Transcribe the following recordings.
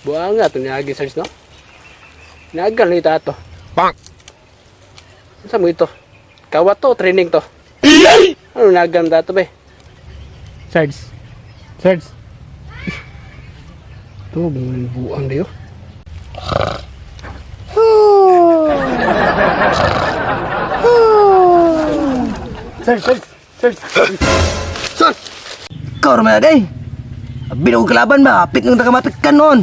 Buang nga ito niagi, Sarge, no? Nagal na ito ato. Bang! Saan mo ito? Kawat to, training to. Ano nagal na ato, be? Sarge. Sarge. Ito, buang dayo. Sarge, Sarge, Sarge. Sir! Ikaw raman na day. Abi na kong kalaban ba? Apit nung tagamapit ka noon.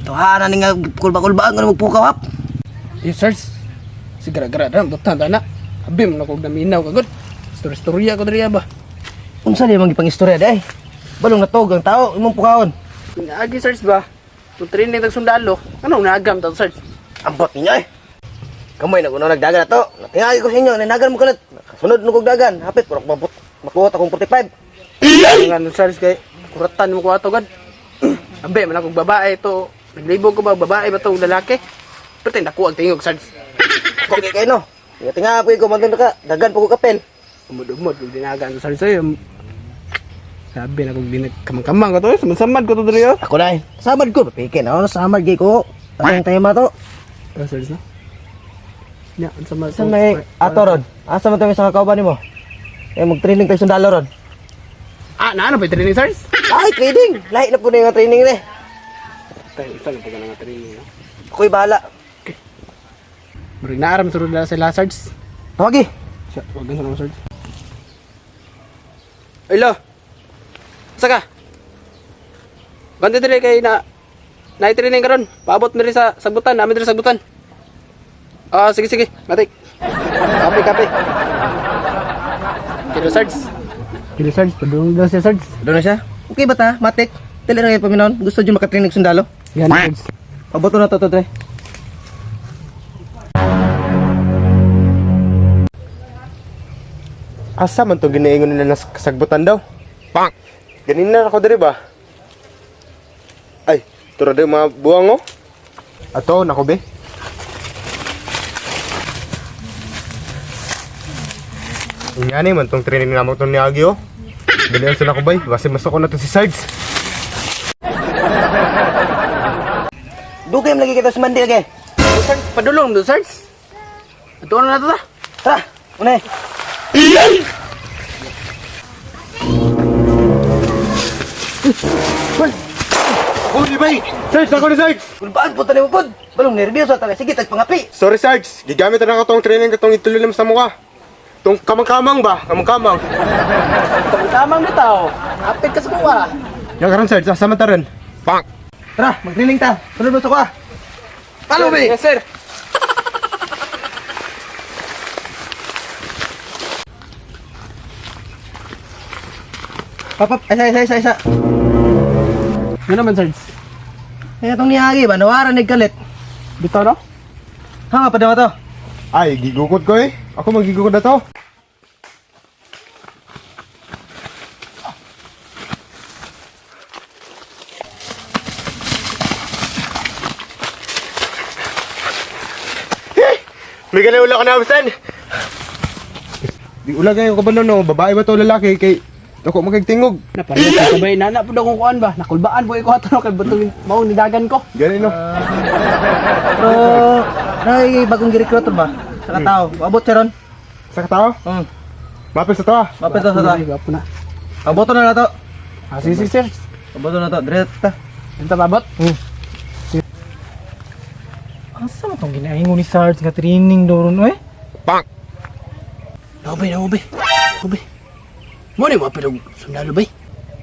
Tuhanan nga kulba-kulbaan nga magpukaw hap. Eh, Sarge. Si gara-gara ram, tanda na. Abi mo na kong naminaw kagod. Story-storya ko diri ba? Unsa di man gipang istorya day? Balong natog ang tao imong pukawon. Naagi, Sarge ba? Itong training ng sundalo. Ano naagam to, Sarge? Ambot ninyo eh. Kamoy na kuno nagdagan na to. Natingagi ko sa inyo, nanagan mo kalat. Kasunod nung kog dagan. Hapit purok mabot. Makuha akong 45. Ang ano, Sarge, kay kuratan mo ko ato, gad. Abe, man akong babae to. Naglibog ko ba, babae ba to, lalaki? Pero tayo nakuha ang tingog, Sarge. Ko kay kay no. Nga po ko man ka, dagan po ko kapel. Umod-umod, kung dinagaan to, Sarge, sa'yo. Sabi na kung dinagkamang-kamang ko to, eh. Samad-samad ko to, diri, oh. Ako na eh. Samad ko, pikin ako samad gay ko. Anong tema to? Oh, Sarge, no? Nya, ang sama Saan may ato ron? Asa man tayo sa kakauban nimo? Eh mag-training tayo sundalo ron. Ah, naano ba yung training, Sarge? Ay, training! Lahi na po na yung training ni. Tayo, isa lang pag nga training, no? Ako'y bahala. Maring naaram, surod na sila, Sarge. Tawagi! Siya, wag ganun sa Sarge. Ay, lo! Asa ka? Bante dili kay na na training karon. Paabot mi rin sa sagbutan, namin diri sa sagbutan. Ah, sige sige, matik. Kape, kape. Kilo Sarge. Kilo Sarge, padung daw siya Sarge. Doon na siya. Okay ba ta? Matik. Dili na kayo paminon. Gusto dyan makatraining sundalo. Yan, Sarge. Paboto na to, to, tre. Asa man tong ginaingon nila na kasagbutan daw? Bang! Ganin na ako diri ba? Ay, tura daw mga buwang oh. Ato, nako be. Ingani man tong training namo tong niagi oh. Dalian sila ko bay, basi masok ko na to si Sarge. Dugay mo lagi kita sa mandi lagi. Sarge, padulong do Sarge. Ato na to ta. Tara! Una eh. Uli bay! Sarge, ako ni Sarge! Kulbaan po tayo mo pod. Balong nervyoso talaga. Sige, tagpangapi. Sorry Sarge, gigamit na ako tong training katong ituloy lang sa mukha. Tong kamang-kamang ba? Kamang-kamang. Tamang bitaw. Apit ka sa kuha. Yang karon Sarge, asa man ta ron? Bang! Tara, mag-training ta. Sunod mo sa kuha. Talo, be! Yes, sir. Papap, isa, isa, isa, isa. Ano naman, Sarge? Kaya itong niyagi ba? Nawaran nagkalit. Bitaw no? Ha nga, padawa to. Ay, gigukod ko eh. Ako magigukod na to. Eh! May ganay ula ka na, Abisan! Di ula kayo ka ba no? Babae ba to lalaki? Kay ako magkagtingog. Na parehas ka sabay nana pud akong kuan ba. Nakulbaan po ko ato no kay butong mao ni dagan ko. Ganun no? Pero, nay, bagong girekruter ba? Sa katao. Abot siya ron. Sa katao? Hmm. Mapil sa to ah. Mapil to sa to. Gwapo na. Aboto na na to. Ah, sige, sige, sir. Aboto na to. Diretso ta. Ito babot. Asa man tong ginaingon ni Sarge nga training daw ron eh? Bang! Naubay, naubay. Naubay. Mo ni mo pero sundalo bay.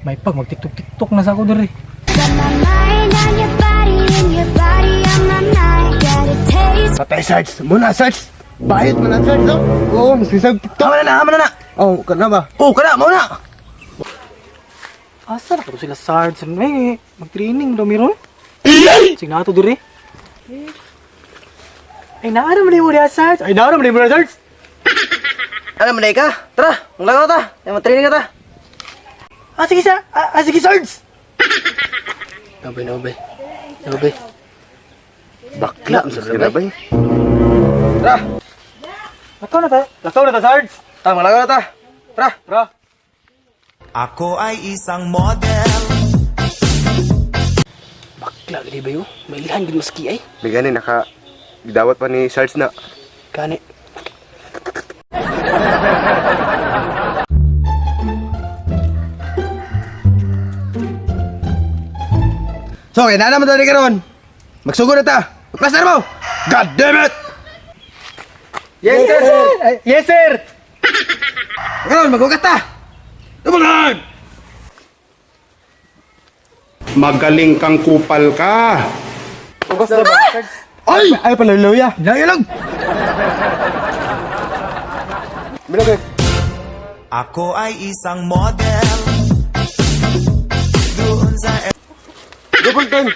May pag mag TikTok TikTok na sa ako diri. Got my mind on your body and your body on my mind. Got a taste. Patay, Sarge! Muna, Sarge! Bayot mo na, Sarge, no? Oo, mas kisag TikTok. Tama na na, tama na na. Oh, ka na ba? Oh, kana, mo na. Asa na kato sila Sarge ron eh? Mag-training daw meron? Sige na ato diri. Ay naara man mo diha Sarge. Ay naara man mo diha Sarge. Ano man ka? Tara, maglagaw ta. Ay, mag-training na ta. Ah sige sa ah, ah, sige Sarge. Naubay, naubay. Naubay. Bakla ang sundalo bay. Tara. Lakaw na ta. Lakaw na ta Sarge. Tara, maglagaw na ta. Tara. Tara. Ako ay isang model. Bakla gani ba yo? Mailhan gid maski ay. May gani naka gidawat pa ni Sarge na. Kani. So, kaya na naman tayo karon. Magsugod na ta. Magplastar mo! God damn it! Yes, sir! Yes, sir! Karon, maghugas ta! Tumangan! Magaling kang kupal ka. Ugas na ba, Sarge? Ay! Ay palaluya. Nailag! Bilog eh. Ako ay isang model. Doon sa Double time.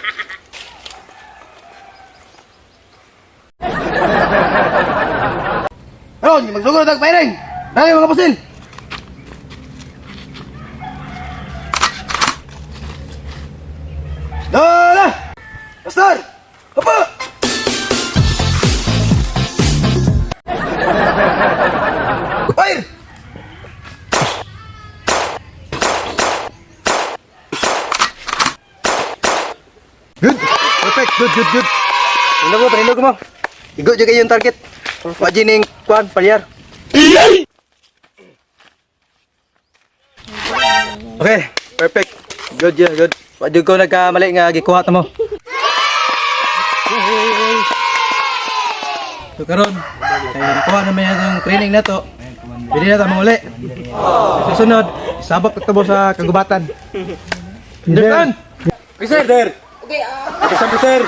Karon, magsugod na ta firing! Dali mga pusil! Dala! Pastor! Apa! Fire! Good! Perfect! Good, good, good! Panindog mo, panindog mo. Igo jud kayo yung target. Wa ning kuan palyar. Okay, perfect. Good, yeah, good. Wa jud ko nagkamali nga gikuha ta mo. So karon, kay nakuha na may atong training na to. Pwede na ta manguli. Sa sunod, isabak ta mo sa kagubatan. Understand? Okay, sir. Sir. Okay, ah. Sir.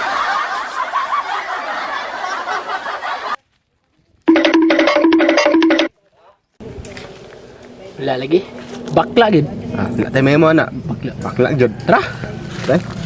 Wala lagi. Bakla gid. Ah, na tayo may mo na. Bakla. Bakla jud. Tara. Tara.